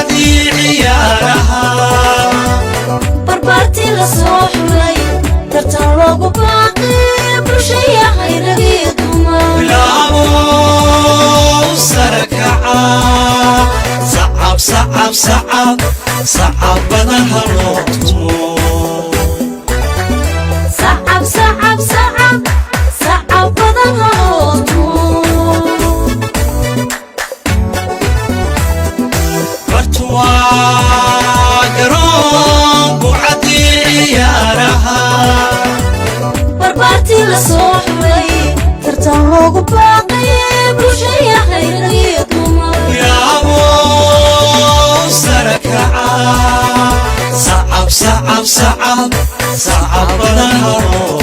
bucadii ciyaaraha. Barbaartii la soo xulay, tartan loogu baaqay, bulshayahay rag iyo dumar. Bilaabo sarakaca, sacab, sacab, sacab, sacab badan ha loo tumo. Sacab, sacab, sacab, sacab badan ha loo tumo. Bartuwaa garoon bucadii ciyaaraha. Barbaartii la soo xulay, tartan loogu baaqay, bulshayahay rag iyo dumar. Bilaabo sarakaca, sacab, sacab, sacab, sacab badan ha loo